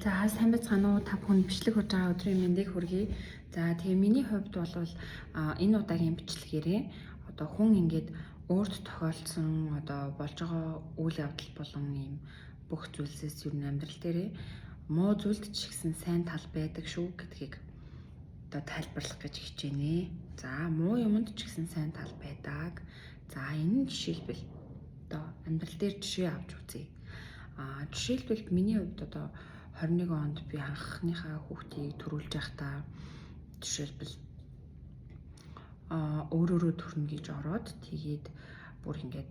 За, сайн байцгаана уу, та бүхэнд бичлэг хурж байгаа өдрийн мэндийг хүргэе. За, тэгээ миний хувьд бол энэ удаагийн бичлэгээрээ одоо хүн ингээд өөрт тохиолдсон одоо болж байгаа үйл явдал болон ийм бүх зүйлсээс ер нь амьдрал дээрээ муу зүйлд ч ихсэн сайн тал байдаг шүү гэдгийг одоо тайлбарлах гэж хичээнэ. За, муу юмд ч ихсэн сайн тал байдаг. За, энэ нь жишээлбэл одоо амьдрал дээр жишээ авч үзье. Жишээлбэл, миний хувьд одоо 21 онд би анхныхаа хүүхдийг төрүүлж байхдаа жишээлбэл өөрөөрөө төрнө гэж ороод, тэгээд бүр ингээд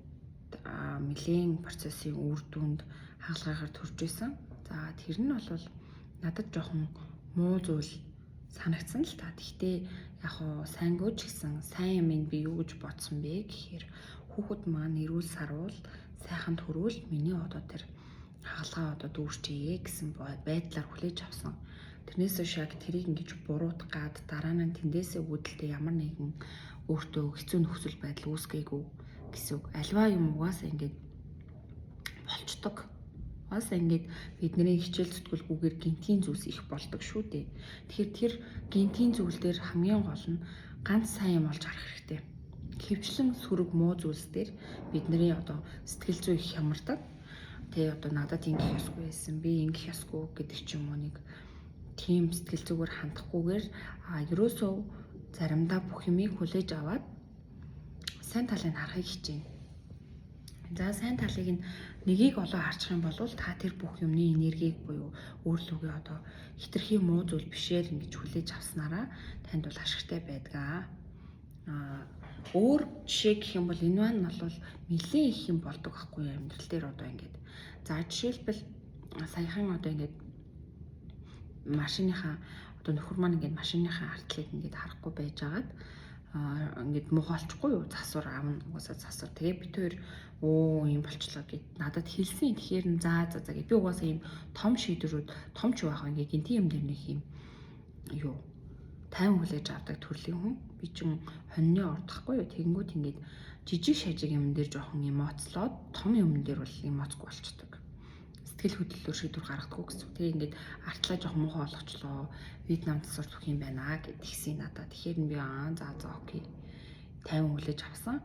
нэлээн процессын үр дүнд хагалгаагаар төрж исэн. За, тэр нь бол надад жоохон муу зүйл санагдсан л та. Гэхдээ яг уу сайнгүй ч гэсэн сайн юм би юу гэж бодсон бэ гэхээр хүүхэд маань эрүүл саруул, сайхан төрүүл миний одоо тэр хагалгаа одоо дүүрчээ гэсэн байдлаар хүлээж авсан. Тэрнээс хойш яг тэрийг ингэж буруутгаад дараа нь тэндээсээ үүдэлтэй ямар нэгэн өөртөө хэцүү нөхцөл байдал үүсгээгүй гэсэн үг. Альва юм угаасаа ингэж болчдөг. Угаасаа ингэж бидний хичээл зүтгэлгүйгээр гинтийн зүйлс их болдог шүү дээ. Тэгэхээр тэр гинтийн зүйл дээр хамгийн гол нь ганц сайн юм олж харах хэрэгтэй. Хөвчлэн сөрөг муу зүйлс дээр бидний одоо сэтгэл зүй их хямардаг. Тэгээ одоо надад ингэх ёсгүй байсан, би ингэх ёсгүй гэдэг ч юм уу, нэг тийм сэтгэл зүгээр хандахгүйгээр ерөөсөө заримдаа бүх юмыг хүлээж аваад сайн талыг харахыг хичээнэ. За, сайн талыг нь нэгийг олоо харчих юм бол та тэр бүх юмны энергийг буюу өөрлөгөө одоо хитрхи муу зүйл бишээр ингэж хүлээж авснараа танд бол ашигтай байдаг. Өөр жишээ гэх юм бол энэ маань бол нэлээд их юм болдог байхгүй юу амьдрал дээр одоо ингээд. За, жишээлбэл, саяхан одоо ингээд машиныхаа одоо нөхөр маань ингээд машиныхаа артлыг ингээд харахгүй байжгаад ингээд муухайлчихгүй юу, засвар аавна угаасаа засвар. Тэгээ бид хоёр өө юм болчлоо гэд надад хэлсэн. Тэгэхээр нь за за за гэд би угаасаа юм том шийдвэрүүд том ч байх ингээд гинти юм дээр нэг юм юу тайван хүлээж авдаг төрлийн хүн. Би чинь хоньны ордохгүй юу. Тэгэнгүүт ингээд жижиг шажиг юм дээр жоохон эмоцлоод том юм дээр бол эмоцгүй болчдөг. Сэтгэл хөдлөлөөр шийдвэр гаргадаггүй гэсэн. Тэгээ ингээд артлаа жоохон муухай болгочлоо. Вьетнам засвар түүх юм байна гэд тэгсэн надад. Тэгэхээр нь би аа за за окей. Тайван хүлээж авсан.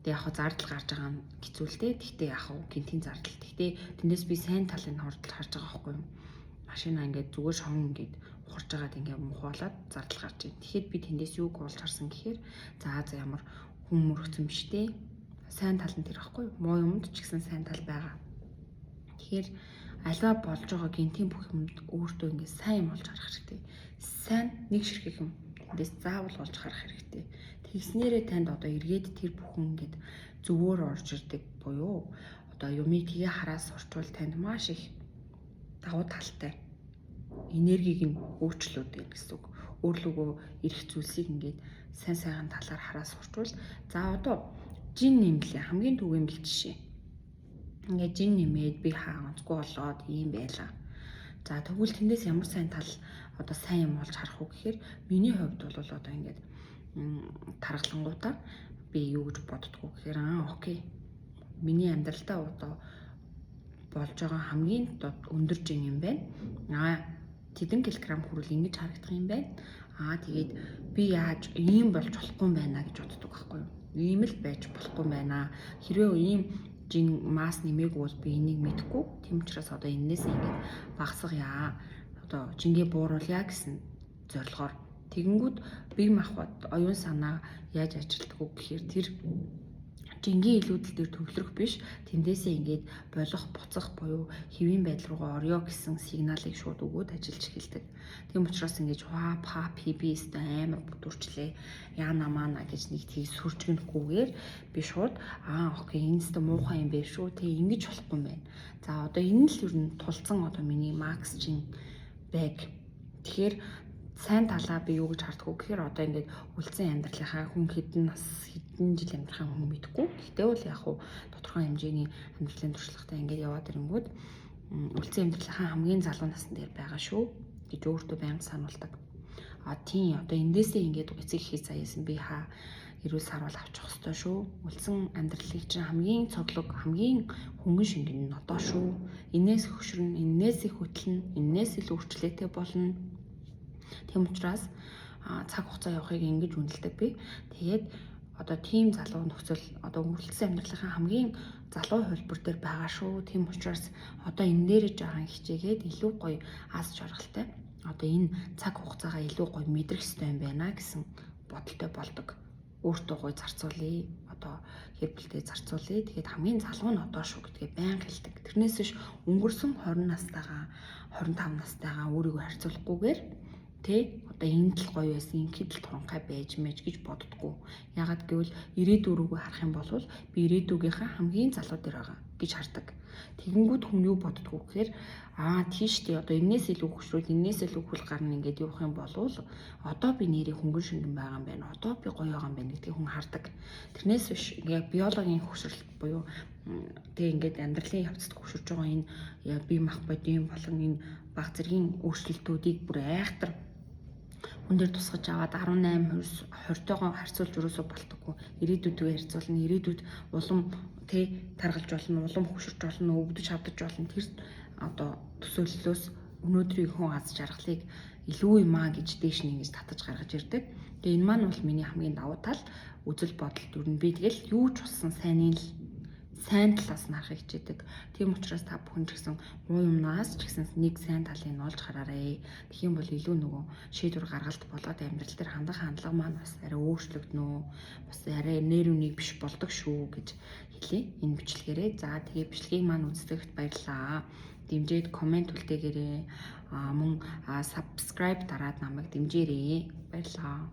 Тэгээ яг хаа зардал гарч байгаа нь хэцүү л дээ. Тэгтээ яг хаа гинтийн зардал. Тэгтээ тэндээс би сайн талыг хурдл харж байгаа байхгүй юу? Машина ингээд зүгээр шон ингээд ухарж байгаад ингээд мухуулаад зардал гарч ийн. Тэгэхэд би тэндээс юуг олж харсан гэхээр за за ямар хүн мөрөгцөн биш дээ. Сайн тал нь тэр байхгүй юу? Муу юмд ч гэсэн сайн тал байгаа. Тэгэхээр альва болж байгаа гинтийн бүх юмд өөртөө ингээд сайн юм олж харах хэрэгтэй. Сайн нэг ширхэг юм тэндээс заавал олж харах хэрэгтэй. Тэгснээрээ танд одоо эргээд тэр бүхэн ингээд зөвөөр орж ирдэг буюу одоо юмыг тгээ хараа сурчвал танд маш их давуу талтай энергийг нь өөрчлөөд байна гэсэн үг. Өөрлөгөө ирэх зүйлсийг ингээд сайн сайхан талаар хараа сурчвал, за, одоо жин нэмлээ, хамгийн түгээмэл жишээ. Ингээд жин нэмээд би хаа онцгүй болоод ийм байлаа. За, тэгвэл тэндээс ямар сайн тал одоо сайн юм олж харах уу гэхээр миний хувьд бол одоо ингээд таргалангуудаа би юу гэж боддгоо гэхээр аа окей. Миний амьдралдаа одоо болж байгаа хамгийн өндөр жин юм байна. Тэдэн килограмм хүрвэл ингэж харагдах юм байна. Тэгээд би яаж ийм болж болохгүй юм байна гэж боддог байхгүй юу? Ийм л байж болохгүй юм байна. Хэрвээ ийм жин масс нэмээгүй бол би энийг мэдэхгүй. Тийм учраас одоо энээс ингэж багасгая. Одоо жингээ бууруулъя гэсэн зорилгоор. Тэгэнгүүт бие махбод, оюун санаа яаж ажилтдаг вэ гэхээр тэр жингийн илүүдэл дээр төвлөрөх биш, тэндээсээ ингээд болох, буцах буюу хэвийн байдал руугаа орё гэсэн сигналыг шууд өгөөд ажиллаж эхэлдэг. Тийм учраас ингэж ва па пи би өстой амар бүдүүрчлээ. Яана маана гэж нэг тийг сүржгэнэхгүйгээр би шууд аа окей, энэ өстой муухай юм байна шүү. Тэг ингэж болохгүй юм байна. За, одоо энэ л ер нь тулцсан одоо миний макс жин байг. Тэгэхээр сайн талаа би юу гэж харддаг вэ гэхээр одоо ингээд үлдсэн амьдралынхаа, хүн хэдэн нас, хэдэн жил амьдрахаа хүн мэдэхгүй. Гэхдээ бол яг хуу тодорхой хэмжээний амьдралын туршлагатай ингээд яваад ирэнгүүт үлдсэн амьдралынхаа хамгийн залуу насн дээр байгаа шүү гэж өөртөө байнга сануулдаг. А тийм, одоо эндээсээ ингээд эцэг ихээ заяасан би хаа Эрүүл саруул авчих ёстой шүү. Үлдсэн амьдралыг чинь хамгийн цоглог, хамгийн хөнгөн шингэн нь одоо шүү. Энээс хөшрөн, энээс их хөтлөн, энээс илүү өвчлөөтэй болно. Тийм учраас цаг хугацаа явахыг ингэж үнэлдэг би. Тэгээд одоо тийм залуу нөхцөл одоо өнгөрөлдсөн амьдралынхаа хамгийн залуу хувилбар дээр байгаа шүү. Тийм учраас одоо энэ дээрээ жаахан хичээгээд илүү гоё аз жаргалтай одоо энэ цаг хугацаагаа илүү гоё мэдрэх ёстой юм байна гэсэн бодолтой болдог. Өөртөө гоё зарцуулъя. Одоо гэр бүлтэй зарцуулъя. Тэгээд хамгийн залуу нь одоо шүү гэдгээ байнга хэлдэг. Тэрнээс биш өнгөрсөн 20 настайгаа 25 настайгаа өөрийгөө харьцуулахгүйгээр тэ одоо энэ л гоё байсан, ингэхэд л туранхай байж мэж гэж боддгоо. Ягаад гэвэл ирээдүй рүүгээ харах юм бол би ирээдүйгийнхаа хамгийн залуу дээр байгаа гэж хардаг. Тэгэнгүүт хүн юу боддгоо гэхээр аа тийш тий одоо энээс илүү хөшрүүл, энээс илүү хөл гарна ингээд явах юм бол одоо би нэрээ хөнгөн шингэн байгаа юм байна. Одоо би гоё байгаа юм байна гэдгийг хүн хардаг. Тэрнээс биш ингээд биологийн хөшрөлт буюу тэгээ ингээд амьдралын явцад хөшөрж байгаа энэ бие мах бодийн болон энэ баг зэргийн өөрчлөлтүүдийг бүр айхтар хүн дээр тусгаж аваад 18 20-тойгоо харьцуулж юусоо болтоггүй. Ирээдүйдээ харьцуулна. Ирээдүйд улам тэ таргалж болно, улам хөшөрч болно, өвдөж хавдаж болно. Тэр одоо төсөөллөөс өнөөдрийн хүн аз жаргалыг илүү юм аа гэж дээш нь ингэж татаж гаргаж ирдэг. Тэгээ энэ маань бол миний хамгийн давуу тал, үзэл бодол дүр нь. Би тэгэл юу ч болсон сайныг л сайн талаас нь харахыг хичээдэг. Тийм учраас та бүхэн ч гэсэн муу юмнаас ч гэсэн нэг сайн талыг нь олж хараарэ. Тэгэх юм бол илүү нөгөө шийдвэр гаргалт болоод амьдрал дээр хандах хандлага маань бас арай өөрчлөгдөнө. Бас арай нэр үнийг биш болдог шүү гэж хэлье. Энэ бичлэгээрээ. За тэгээ бичлэгийг маань үзсэгт баярлалаа. Дэмжиж комент үлдээгээрэй. Мөн subscribe дараад намайг дэмжээрэй. Баярлалаа.